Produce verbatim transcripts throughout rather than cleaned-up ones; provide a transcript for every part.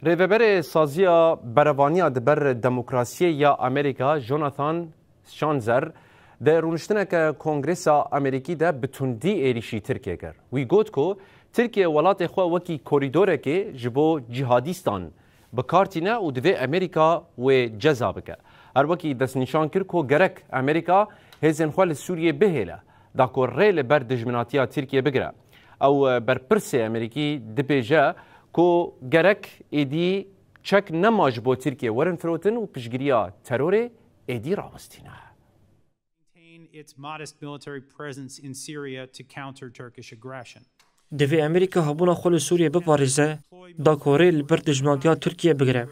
Rêveberê Saziya Berevaniya di ber Demokrasiyê ya Amerîka, Jonathan Schanzer, di rûniştineke Kongresa Amerîkî de bi tundî êrîşî Tirkiyê kir. Wî got ku Tirkiye welatê xwe wekî korîdorekê ji bo cîhadîstan bi kar tîne û divê Amerîka wê ceza bike. Her wekî destnîşan kir ku gerek Amerîka hêzên xwe li Sûriyê bihêle, da ku rê li ber dijminatiya Tirkiye bigire. Ew, e, berpirsê Amerîkî dibêje ku gerek êdî çek nema ji bo Tirkiye werin firotin û piştgiriya terorê êdî rawestîne. Maintain its modest military presence in Syria to counter Turkish aggression. Divê Amerîka hebûna xwe li Sûriyê biparêze, da ku rê li ber dijminatiya Tirkiye bigire.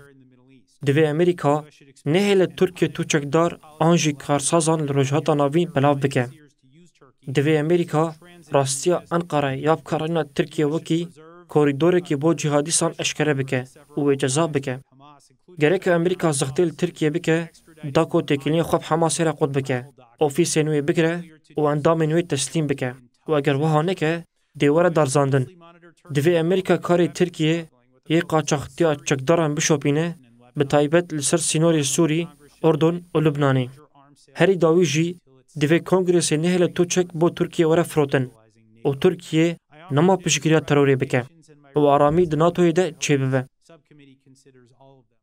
Divê Amerîka nehêle Tirkiye tu çekdar an jî karsazan li Rojhilata Navîn belav bike. Divê Amerîka rastiya Enqere ya bikarhêna Tirkiye wekî korîdorekî bo cîhadîstan eşkere bike û wê ceza bike. Gereke Amerîka zextê li Tirkiye bike, da ku têkiliyên xwe bi Hemasê re qut bike, ofîsên wê bigire û endamên wê teslîm bike û eger wiha neke, dê were darizandin. Divê Amerîka karê Tirkiye yê qaçaxtiya çekdaran bişopîne, bi taybet li ser sînorê Sûrî, Urdun û Lubnanê. Herî dawî jî divê Kongresê nehêle tu çek bo Tirkiye were firotin û Tirkiye nema piştgiriya terorê bike û aramî di NATOyê de çêbibe. Subcommittee considers all of them.